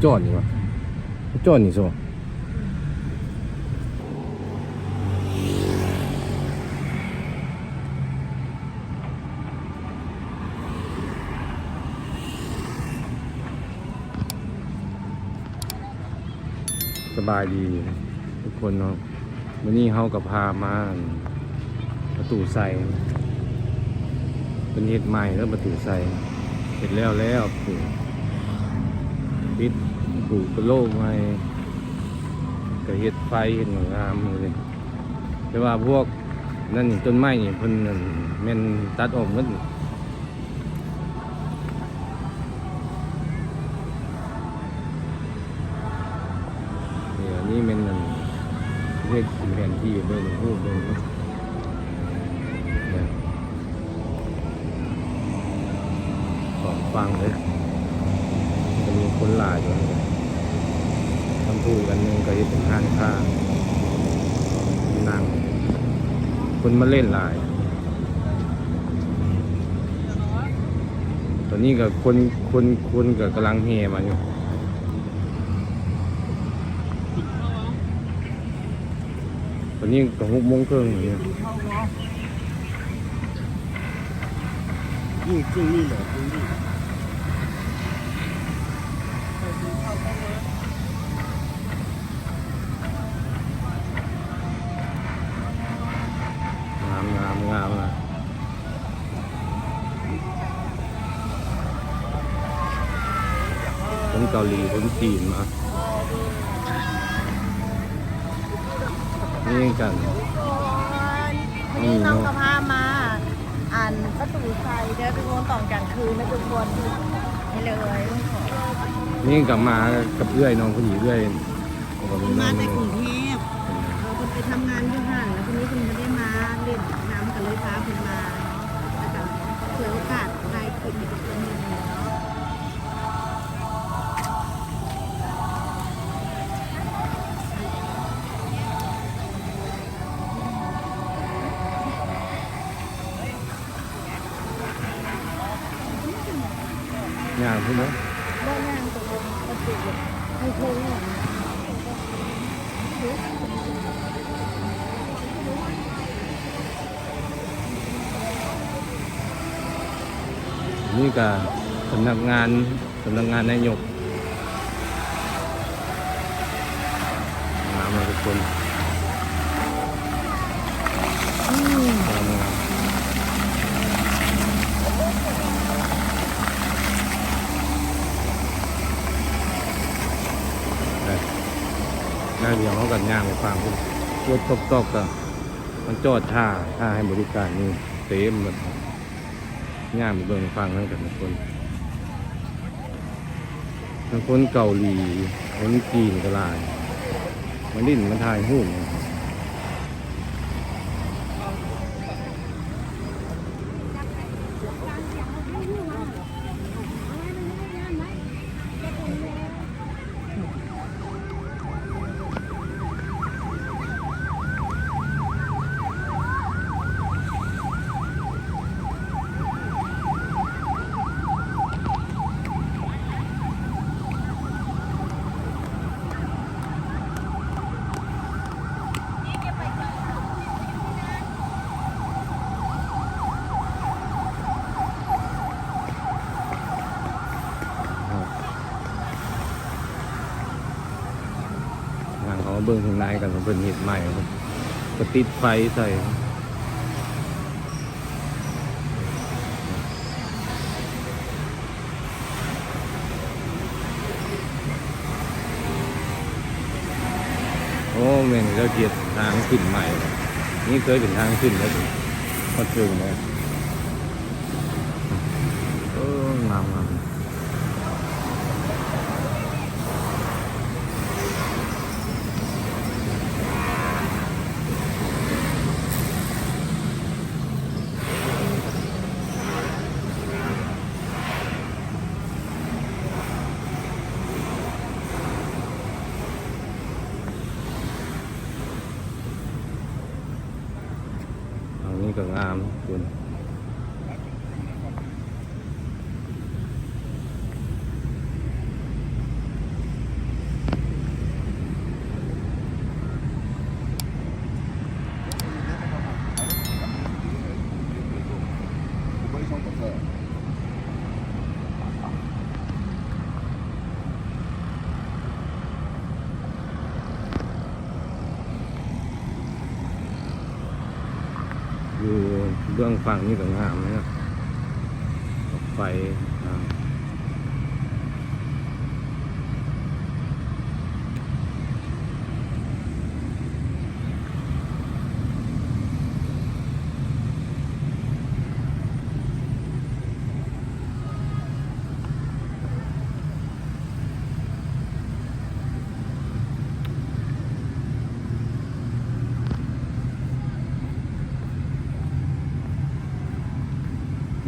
ຈອດນີ້ຫວາ? ຈອດນີ້ຊັ້ນຫວາ? ສະບາຍດີທຸກຄົນເນາະ. ມື້ນີ້ເຮົາກໍພາມາປະຕູໄຊ ເພິ່ນເຮັດໃໝ່ເດີ ປະຕູໄຊ ເຮັດແລ້ວແລ້ວ ປິດ ປູກະໂລໃໝ່ ກໍເຮັດໄຟ ເຮັດງາມໆເລີຍ. ແຕ່ວ່າພວກນັ້ນນີ້ ຕົ້ນໄມ້ນີ້ເພິ່ນນັ້ນແມ່ນຕັດອອກໝົດ. ນີ້ ອັນນີ້ແມ່ນອັນເຮັດເປັນແຜນທີ່ເບິ່ງ ເບິ່ງຮູບເບິ່ງເນາະ ສອງຝັ່ງເລີຍ ຈຳນວນຄົນຫຼາຍຢູ່. ທາງຜູ້ອີກອັນໜຶ່ງກໍເຮັດເປັນຮ້ານຄ້າ ນັ່ງ ຄົນມາຫຼິ້ນຫຼາຍ. ຕອນນີ້ກໍຄົນ ຄົນ ຄົນກໍກຳລັງແຫ່ມາຢູ່. ຕອນນີ້ກໍຫົກໂມງເຄິ່ງແລ້ວ. ງາມ ງາມ ງາມນະ. ຄົນເກົາຫຼີ ຄົນຈີນມາ ນີ້ກັນ. ທຸກຄົນ ມື້ນີ້ເຮົາກໍພາມາ ອັນ ປະຕູໄຊເດີ ທຸກຄົນ ຕອນກາງຄືນນະທຸກຄົນ ນີ້ເລີຍ. ນີ້ກໍມາກັບເອື້ອຍເນາະ ພໍດີເອື້ອຍ ເພິ່ນມາແຕ່ກຸງເທບ ເອີ ເພິ່ນໄປທຳງານຢູ່ຫັ້ນ ແລ້ວທີນີ້ເພິ່ນບໍ່ໄດ້ມາຫຼິ້ນນຳ ກໍເລີຍພາເພິ່ນມາເນາະ ແລ້ວກໍສວຍໂອກາດຖ່າຍຄລິບໃຫ້ທຸກຄົນເບິ່ງເນາະ. ຍ່າງພຸ້ນເນາະ ບໍ່ຍ່າງໄປເບິ່ງປະຕູຢູ່ເທິງ. ນີ້ກະພະນັກງານ ສຳນັກງານນາຍົກ ງາມເນາະທຸກຄົນ ງາມໆ. ແລ້ວດຽວເຮົາກໍຍ່າງໄປຝັ່ງພຸ້ນ ລົດຕອກໆ ກໍມາຈອດຖ້າ ຖ້າໃຫ້ບໍລິການນີ້ເຕັມໝົດ. ຍ່າງໄປເບິ່ງຝັ່ງນັ້ນກັນທຸກຄົນ ທັງຄົນເກົາຫຼີ ຄົນຈີນກໍຫຼາຍ ມາຫຼິ້ນມາຖ່າຍຮູບ. ຫາເຮົາມາເບິ່ງຂ້າງໃນກັນ ເພິ່ນເຮັດໃໝ່ ກະຕິດໄຟໃສ່. ໂອ້ ແມ່ນເຂົາເຮັດທາງຂຶ້ນໃໝ່ ນີ້ເຄີຍເປັນທາງຂຶ້ນແລ້ວ ຮອດເທິງແລ້ວ. ເອີ ງາມໆ. ອັນນີ້ກໍງາມພຸ້ນ. ເບື້ອງຝັ່ງນີ້ກໍງາມເນາະ ໄຟງາມ.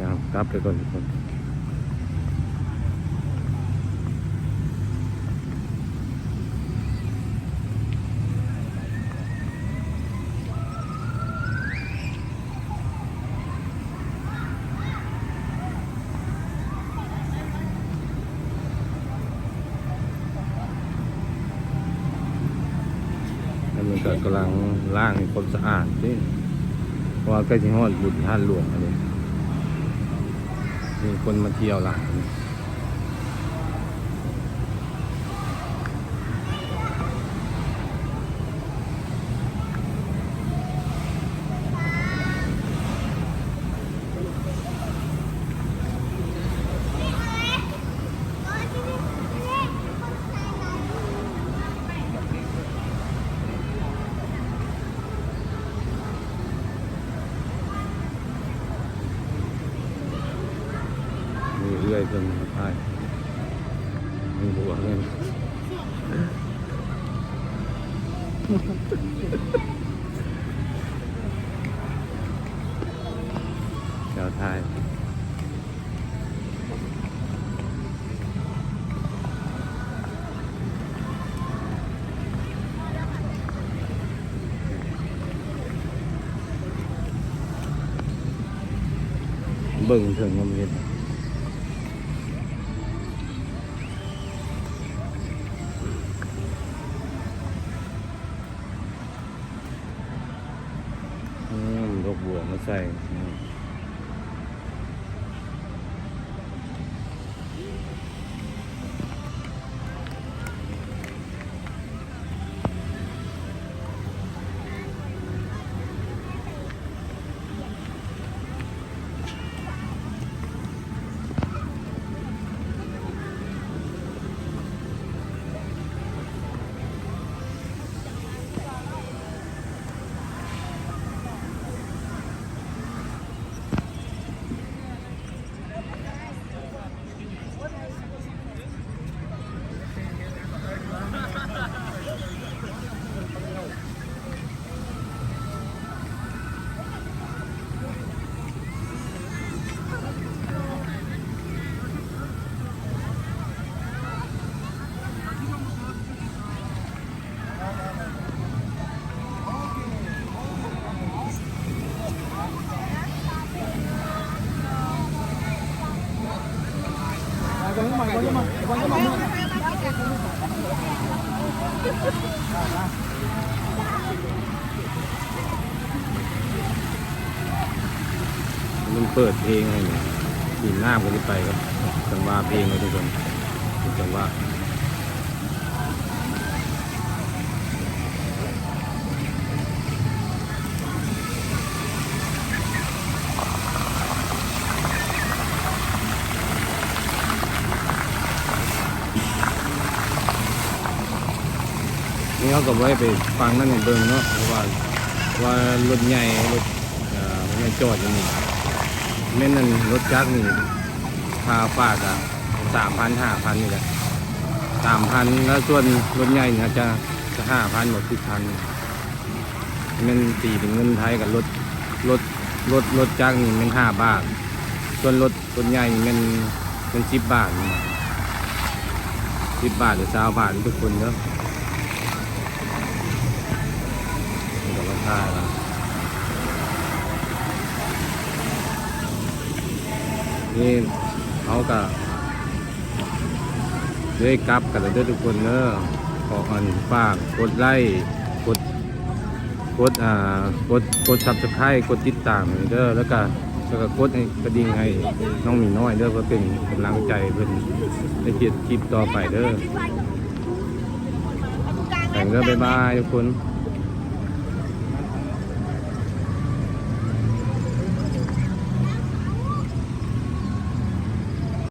ຍ່າງກັບໄປກ່ອນທຸກຄົນ. ອັນນີ້ກໍກຳລັງລ້າງໃຫ້ຄວາມສະອາດເດ້ ເພາະວ່າໃກ້ຊິຮອດບຸນທາດຫຼວງແລ້ວເດ້ ມີຄົນມາທ່ຽວຫຼາຍ. ມີເອື້ອຍເພິ່ນຖ່າຍ ມີຜົວເພິ່ນ ແລ້ວຖ່າຍ. ເບິ່ງເຖິງນຳເຮັດ ອືມ ດອກບົວມາໃສ່ ອືມ. ມັນເປີດເພງໃຫ້ນີ້ ດີດນ້ຳກໍຊິໄປກັບຈັງຫວະເພງເດ້ທຸກຄົນ ຈັງຫວະ. ນີ້ເຮົາກໍບໍ່ໄດ້ໄປຟັງນັ້ນໃຫ້ເບິ່ງເນາະ ເພາະວ່າ ວ່າລົດໃຫຍ່ ລົດ ເອີ ແມ່ນຈອດຢູ່ນີ້ ແມ່ນອັນລົດຈັກນີ້ ຄ່າຝາກກະສາມພັນ ຫ້າພັນນີ້ແຫຼະ ສາມພັນ ແລ້ວສ່ວນລົດໃຫຍ່ນີ້ອາດຈະ ຈະຫ້າພັນ ບໍ່ ສິບພັນ ແມ່ນຕີເປັນເງິນໄທກໍລົດ ລົດ ລົດ ລົດຈັກນີ້ແມ່ນຫ້າບາດ ສ່ວນລົດ ລົດໃຫຍ່ນີ້ແມ່ນ ແມ່ນສິບບາດ ສິບບາດ ຫຼື ຊາວບາດ ທຸກຄົນເດີ ມັນກໍລາຄາລະ ນີ້ເຮົາກໍ ເລີຍກັບກັນແລ້ວເດີທຸກຄົນເດີ ຂໍອັນຝາກກົດໄລ ກົດ ກົດ ອ່າ ກົດ ກົດຊັບສະໄຄຣບ໌ ກົດຕິດຕາມໃຫ້ເດີ ແລ້ວກະ ແລ້ວກະກົດໃຫ້ກະດິ່ງໃຫ້ນ້ອງໝີນ້ອຍເດີ ເພື່ອເປັນກຳລັງໃຈໃຫ້ເພິ່ນໄດ້ເຮັດຄລິບຕໍ່ໄປເດີ ໄປເດີ ບາຍບາຍທຸກຄົນ.